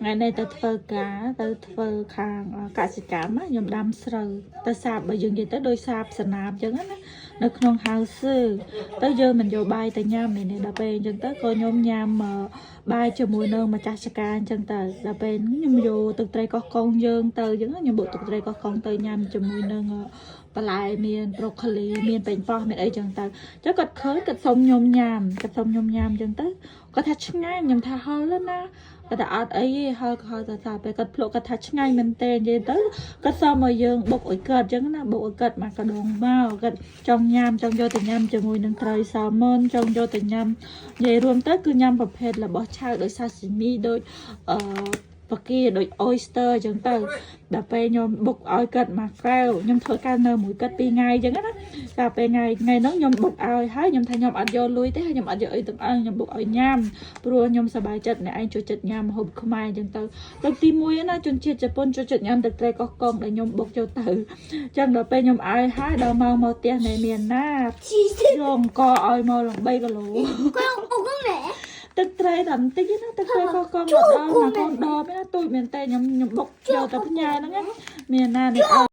ថ្ងៃនេះទៅធ្វើការទៅធ្វើខាងកសិកម្មណាខ្ញុំដាំស្រូវទៅសាបបើយើងនិយាយទៅដោយសាបសនាបអញ្ចឹងណានៅក្នុង house ទៅយើងមិនយកបាយទៅញ៉ាំនេះដល់ពេលអញ្ចឹងទៅក៏ខ្ញុំញ៉ាំបាយជាមួយនឹងម្ចាស់ចការអញ្ចឹងទៅដល់ពេលខ្ញុំយកទឹកត្រីកោះកុងយើងទៅអញ្ចឹងខ្ញុំបុកទឹកត្រីកោះកុងទៅញ៉ាំជាមួយនឹងបន្លែមានប្រូកូលីមានប៉េងប៉ោះមានអីចឹងទៅចឹងគាត់ឃើញគាត់សុំខ្ញុំញ៉ាំគាត់សុំខ្ញុំញ៉ាំអញ្ចឹងទៅគាត់ថាឆ្ងាញ់ខ្ញុំថាហឹរណាគាត់ថាអត់អីទេហឹរក៏ហឹរទៅថាពេលគាត់ភ្លក់គាត់ថាឆ្ងាញ់មែនតើនិយាយទៅគាត់សុំឲ្យយើងបុកឲ្យគាត់អញ្ចឹងណាបុកឲ្យគាត់មកកដងមកគាត់ចង់ញ៉ាំចង់យកទៅញ៉ាំជាមួយនឹងត្រីសាម៉ុនចង់យកទៅញ៉ាំនិយាយរួមទៅគឺញ៉ាំប្រភេទរបស់ឆៅដោយសាស៊ីមីដូចអឺបកាដូច oyster អញ្ចឹងទៅដល់ពេលខ្ញុំបុកឲ្យគាត់មកកែវខ្ញុំធ្វើការនៅមួយគាត់2ថ្ងៃអញ្ចឹងណាដល់ពេលថ្ងៃថ្ងៃហ្នឹងខ្ញុំបុកឲ្យហើយខ្ញុំថាខ្ញុំអត់យកលុយទេហើយខ្ញុំអត់យកអីទាំងអស់ខ្ញុំបុកឲ្យញ៉ាំព្រោះខ្ញុំសប្បាយចិត្តអ្នកឯងចូលចិត្តញ៉ាំម្ហូបខ្មែរអញ្ចឹងទៅលើកទី1ណាជនជាតិជប៉ុនចូលចិត្តញ៉ាំទឹកត្រីកោះកុងដែលខ្ញុំបុកចូលទៅអញ្ចឹងដល់ពេលខ្ញុំឲ្យហើយដល់មកមកផ្ទះនៃមានណាយកអង្គឲ្យមកឡើង3គីឡូ ទឹកត្រីតែបន្តិចណាទឹកត្រីកោះកុងមកដល់មកកូនដបណាទូចមែនតើខ្ញុំខ្ញុំបុកយកទៅផ្ញើហ្នឹងណាមានណានេះឲ្យ